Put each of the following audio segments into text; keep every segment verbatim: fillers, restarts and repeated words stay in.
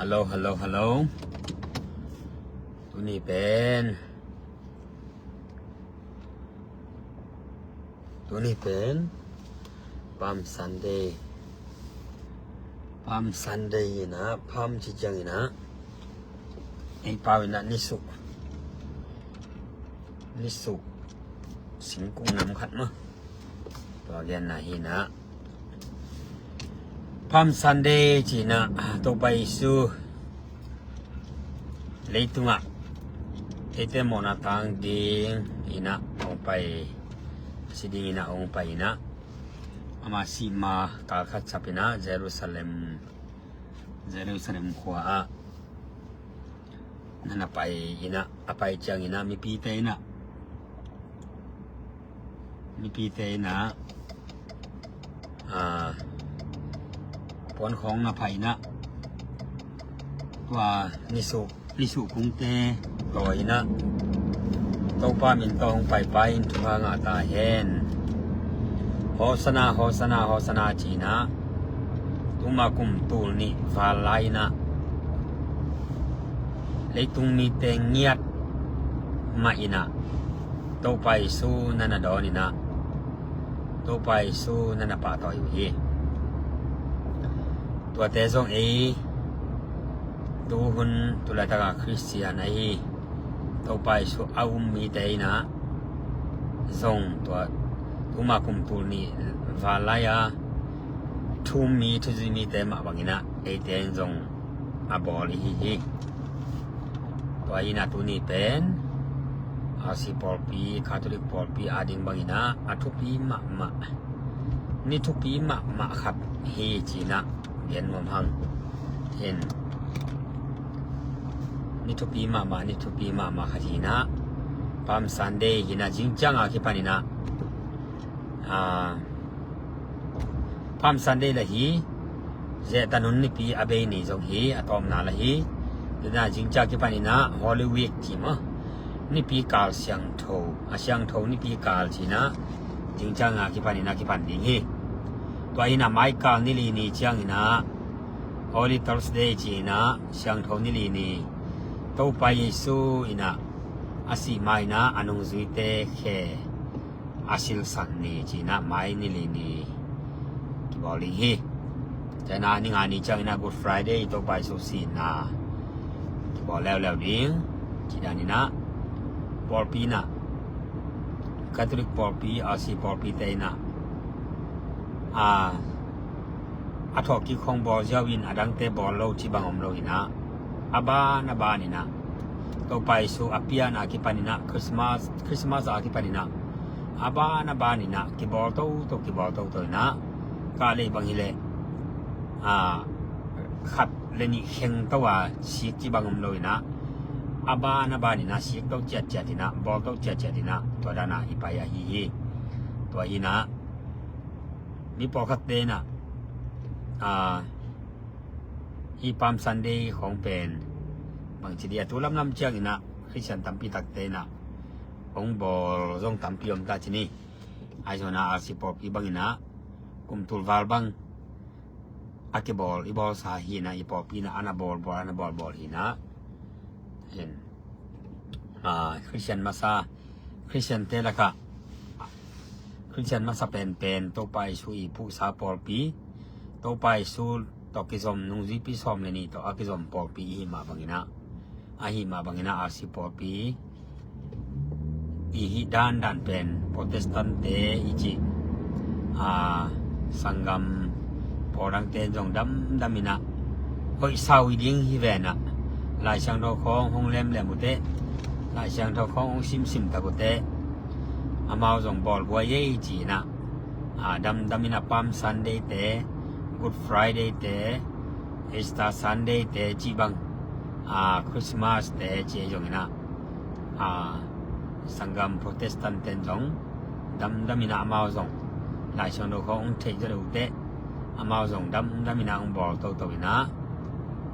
Hello, hello, hello. Tuni pen, tuni pen Palm Sunday. Palm Sunday inah, Palm ci ciang inah, ei pau inah nisuk, nisuk singkung nam khat maw. Tua genna hi inah, Palm Sunday ci inah Topa Jesu leitungah eite mawhna tang ding inah hong pai, si ding inah hong pai inah, ama sih ma kal khat sap inah Jerusalem, Jerusalem khua ah na na pai inah, a pai ciang inah mipite inah, mipite inah, ah, puan khawng na phah inah, tua nisuk, nisuk kungte tawi inah, Topa min tawh hong paipai in thupha ngah ta hen. Hosana, Hosana, Hosana ci inah, tuma kum tul nih val lai inah leitung mite ngiat mah inah Topa Jesu na na dawn inah, Topa Jesu na na pahtawi uh hi. Tuate zong ei tuhun tu laitaka Khristian ahi Topa Jesu a um mite inah zong tua tuma kum tul nih val lai-a thu um mi, thuzui mite mah bang inah eite in zong a bawl i hi hi. Tua hi inah tuni pen RC pawlpi, Catholic pawlpi ading bang inah a thupi mahmah, ni thupi mahmah khat hi ci inah gen nuam hang. Hin, ni thupi mahmah, ni thupi mahmah khat hi inah, Palm Sunday hi inah, zingciang a kipan inah, ah, Palm Sunday la hi, zehtan hun nipi a bei ni zong hi, a tawpna la hi. Tua inah zingciang a kipan inah Holy Week ci maw, nipi kal siangtho, a siangtho nipi kal ci inah zingciang a kipan inah kipan ding hi. Tua inah mai kal ni li ni ciang inah Holy Thursday ci inah siangtho ni li ni, Topa Jesu inah a sih ma inah a nungzuite khe a silsak ni ci inah mai ni li ni kibawl ding hi. Tua inah ni nga ni ciang inah Good Friday, Topa Jesu sihna kibawl leuleu ding. Ci dan inah pawlpi inah, Catholic pawlpi, RC pawlpite inah, a, a thawhkik khong bawl ziau in a dangte bawl lo ci bang om lo inah, a ban a ban inah, Topa Jesu a pian a kipan inah, Christmas, Christmas a kipan inah, a ban a ban inah kibawl toto, kibawl toto inah, ka lei bang hileh, a, khat le nih kheng to a sik ci bang om lo inah, a ban a ban inah sik to ciatciat inah, bawl to ciatciat inah, tua dan a i pai ahi hi. Tua hi inah mi pawlkhatte inah, a, hih Palm Sunday khawng pen bangci dia tu lamlam ciang inah Khristian tampi takte inah hong bawl zong tampi om ta ci ni. Ahi zongin ah RC pawlpi bang inah kum tul val bang a kibawl, i bawlsa hi inah, i pawlpi inah a na bawlbawl, a na bawlbawl hi inah. Hin, a, Khristian masa, Khristiante lakah Khristian masa penpen Topa Jesu i phuhsa pawlpi, Topa Jesu tawh kizom nungzuipi sawm le nih tawh a kizom pawlpi i hih mah bang inah, a hih mah bang inah RC pawlpi i hih dandan pen Protestant-te i cih, a, sanggam pawl dangte in zong damdam inah hoih sau hi ding hi ven ah, Lai Siangtho khawng hong lemlem uh teh, Lai Siangtho khawng hong simsim tak uh teh, amau zong bawlhuai ei ci inah, a, damdam inah Palm Sunday-te, Good Friday-te, Easter Sunday-te cih bang, a, Christmas-te cih zong inah, a, sanggam Protestant-te in zong damdam inah amau zong Lai Siangtho khawng hong theih zaw deuh uh teh, amau zong damdam inah hong bawl toto inah,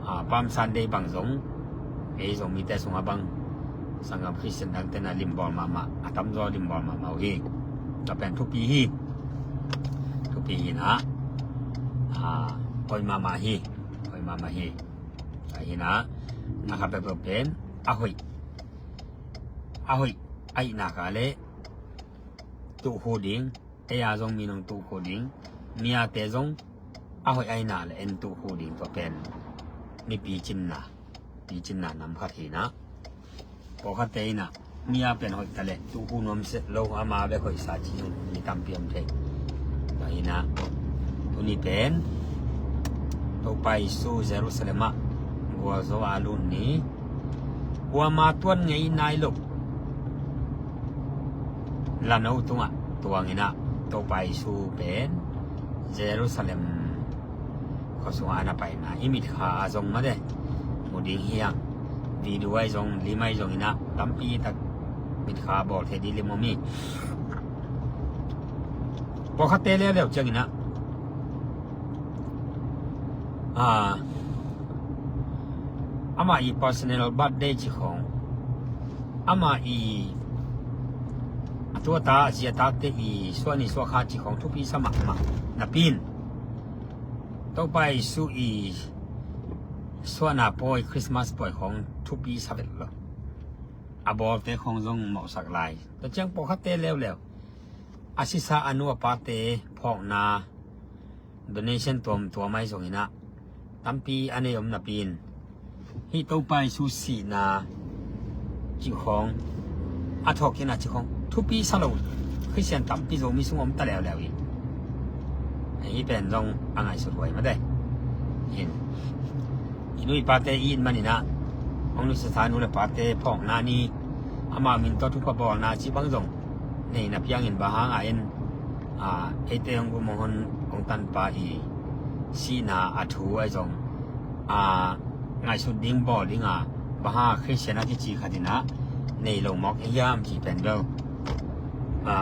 a, Palm Sunday bang zong ei Zomite sungah bang sanggam Khristian dangte inah limbawl mahmah, a tamzaw limbawl mahmah uh hi. Tua pen thupi hi, thupi hi inah, a, hoih mahmah hi, hoih mahmah hi. Ahi na, na kha peuhpeuh pen a hoih, a hoih ahih nak leh tuh khuh ding. Ei a zong mi nong tuh khuh ding, mi ate zong a hoih ahih nak leh en tuh khuh ding. Tua pen mi picinna, picinna nam khat hi na. Pawlkhatte in ah mi a pen hoih ta leh tuh khuh nuam seh lo, ama bek hoihsa ci zong mi tampi om thei. Tua hi na, tuni pen Topa Jesu Jerusalem ah gualzo a lut ni, kuama tuan ngei nai lo lano tungah tuang in ah Topa Jesu pen Jerusalem khua sungah a na paina i mitkha a zong mah de mu ding hi hang. Video ahi zong, lim ahi zong in ah tampi tak mitkha bawl thei ding lim om hi. Pawlkhatte leuleu ciangin ah, ah, amah i personal birthday ci khawng, amah i a tu a ta, a zi a tate i suah ni suah kha ci khawng thupi sa mahmah napi in, Topa Jesu i suahna pawi, Christmas pawi khawng thupi sa vet lo. A bawlte khawng zong mawhsak lai. Tua ciang pawlkhatte leuleu a sisa a nu a pate phawkna donation tuamtuam ahi zongin ah tampi a nei om napi in, hih Topa Jesu sihna cih khawng, a thawhkikna cih khawng thupi sa lo Khristian tampi Zomi sung om ta leuleu hi. Hih pen zong a ngaihsut huai mah de. In, i nu i pate i it manin ah, hong nusiasa nu le pate phawkna ni, amau min tawh thupha bawlna cih bang zong nei na piangin, bang hang a in, a, eite hong gum hong hon hong tanpa i sihna a thu ahi zong, a, ngaihsut ding bawl ding a, bang hang a Khristian a kici khat in ah nei lo mawk i hiam cih pen bel, a,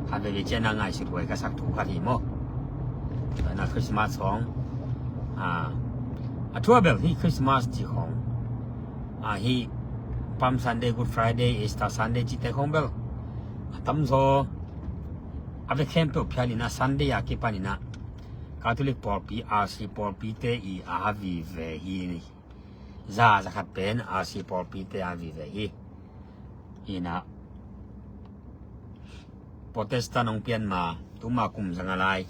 khat veivei ciang a ngaihsut huai ka sak thu khat hi maw. Tua in ah Christmas khawng, a, a thu a bel hih Christmas cih khawng, a, hih Palm Sunday, Good Friday, Easter Sunday cihte khawng bel a tamzaw a vek khempeuh phial in ah Sunday a kipan in ah Catholic pawlpi, R C pawlpite i a vive hi. Za, za khat pen R C pawlpite a vive hi. Hi in ah Protestant hong pian ma, tuma kum zanga lai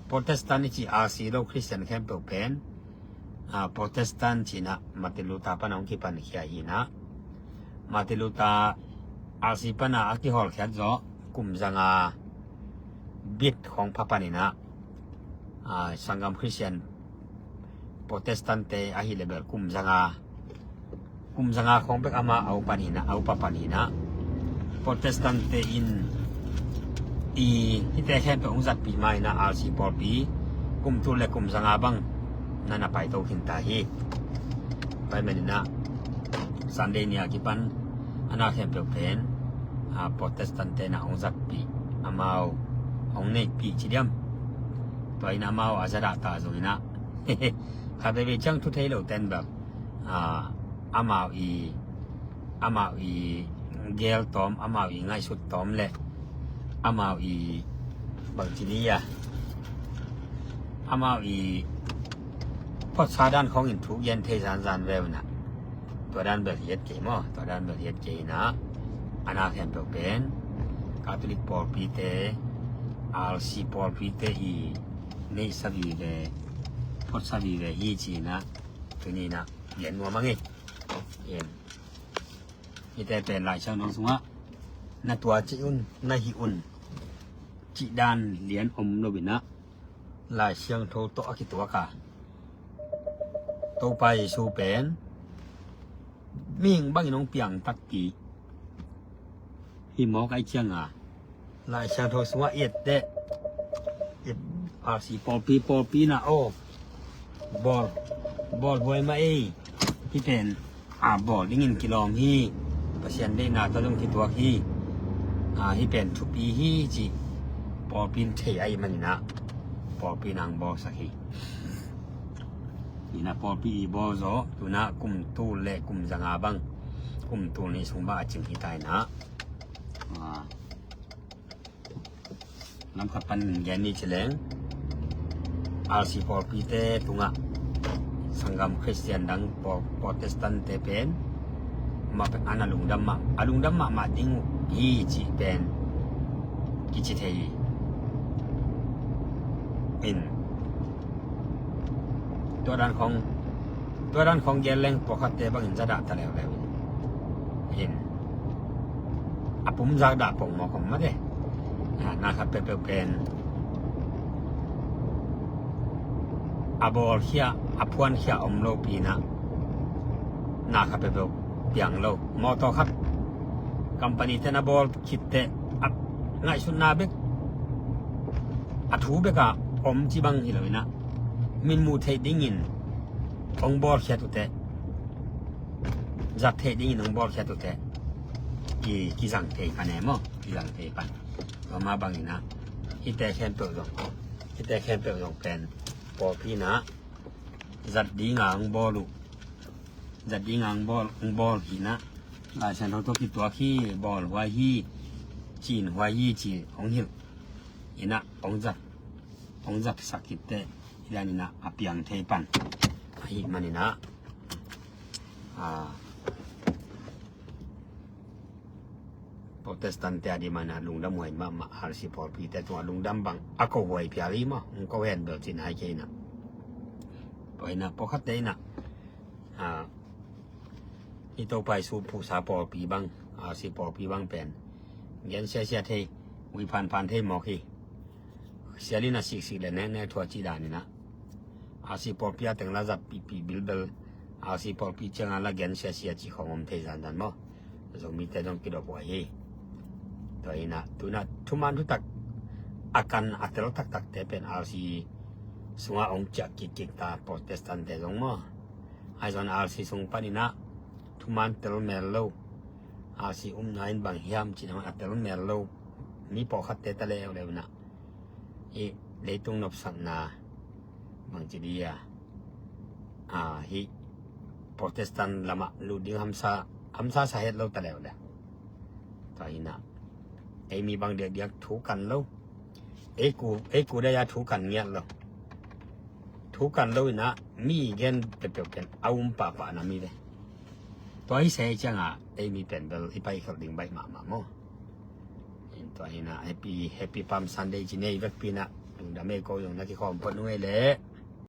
Protestant i ci R C lo Khristian khempeuh pen, a, Protestant ci in ah Martin Luther pan hong kipankhia hi in ah, Martin Luther R C pan a a kihawlkhiat zawh kum zanga bit khawng pha pan in ah, a, sanggam Khristian Protestant-te ahih leh bel kum zanga, kum zanga khawng bek ama a upa pan hi in ah, a upa pan hi in ah, Protestant-te in i hihte khempeuh hong zatpih ma in ah R C pawlpi kum tul le kum zanga bang na na paito khin ta hi. Pai man in ah Sunday ni a kipan a na khempeuh pen, a, Protestant-te na hong zatpih, amau hong neihpih ci diam. Tua in amau a zadah ta zong in ah khat veivei ciang thu thei lo ten bel, a, amau i, amau i gel tawm, amau i ngaihsut tawm le amau i bangci ni a, amau i phawtsa dan khawngin thu gen thei zanzan ve un ah. Tua dan bel hi et kei maw, tua dan bel hi et kei in ah, a na khempeuh pen Catholic pawlpite, R C pawlpite i neihsa vive, phawtsa vive hi ci in ah tuni in ah gen nuam ing ei. Hihte pen Lai Siangtho sungah na tua cih un, na hih un cih dan lian om lo in ah, Lai Siangtho tawh a kituak a, Topa Jesu pen mihing bangin hong piang takpi hi mawk ahih ciang a, Lai Siangtho sungah i et teh, i R C pawlpi, pawlpi in ah aw, bawl, bawl huai mah ei, hih pen, a, bawl dingin kilawm hi. Pasian deihna tawh zong kituak hi. A, hih pen thupi hi cih pawlpi in thei ahih man in ah pawlpi in hong bawlsak hi. Hi in ah pawlpi i bawl zawh tu in ah kum tul le kum zanga bang, kum tul nih sung bang a cing hi ta in ah, a, lam khat pan gen ni ci leng, R C pawlpite tungah Gam Christian dang Protestant te pen ma pen an a lungdam mah a lungdam mahmah ding uh hi cih pen kici thei hi. In tua dan khong tua dan khong gel leng pawlkhatte bangin za dah ta leuleu in a pum zak dah pongmawk om mate. Na khat peuhpeuh pen a bawlkhia a phuankhia om lopi inah na khat peuhpeuh piang lo. Mawtaw khat company ten a bawl khitteh a ngaihsutna bek a thu beka om ci bang hi lo inah min muh theih dingin hong bawlkhiat uhteh zat theih dingin hong bawlkhiat uhteh kizang thei khan e maw? Kizang thei pan. Tua mah banginah hihte khempeuh zong hihte khempeuh zong pen pawlpi inah zat dinga hong bawl uh zat dinga hong bawl hong bawl hi inah Lai Siangtho tawh kituak hi. Bawl huai hi. Cin huai hi ci hong hilh inah hong zat hong zatsak khitteh hi dan inah a piang thei pan ahi maninah Protestant te a dih maninah lungdam huai mahmah. RC pawlpite tungah lungdam bang a ko huai phial hi maw? Hong ko hen bel cin hai kei inah tua inah pawlkhatte inah hih Topa Jesu phuhsa pawlpi bang RC pawlpi bang pen gen siasia thei ui phanphan thei mawk hi. Sialin a siksik le neknek thua cih daninah RC pawlpi a teng la zat pihpih bilbel RC pawlpi cianga la gen siasia cih khong om thei zanzan maw? Zomite zong kidop huai hi. Tua inah tunah thuman thutak a kan a tel taktakte pen RC sungah hong ciah kikkik ta Protestant te zong maw? Aizon RC sung paninah thuman tel mel lo. RC umna in bang hiam cih a tel mel lo mi pawlkhatte ta leuleu inah hih leitung nopsakna bangci dia hih Protestant lamah lut ding hamsa hamsa sa het lo ta leuleu. Tua inah ei mi bang diakdiak thu kan lo. Ei ku ei ku daya thu kan ngiat lo. Thu kan lo inah mi gen peuhpeuh pen a um pahpahna mi ve. Tua i se cianga ei mi pen bel i paikhelh ding baih mahmah maw? Tua inah happy happy Palm Sunday ci nei vekpi inah lungdam ei ko zong na kikhawm phot nung ei leh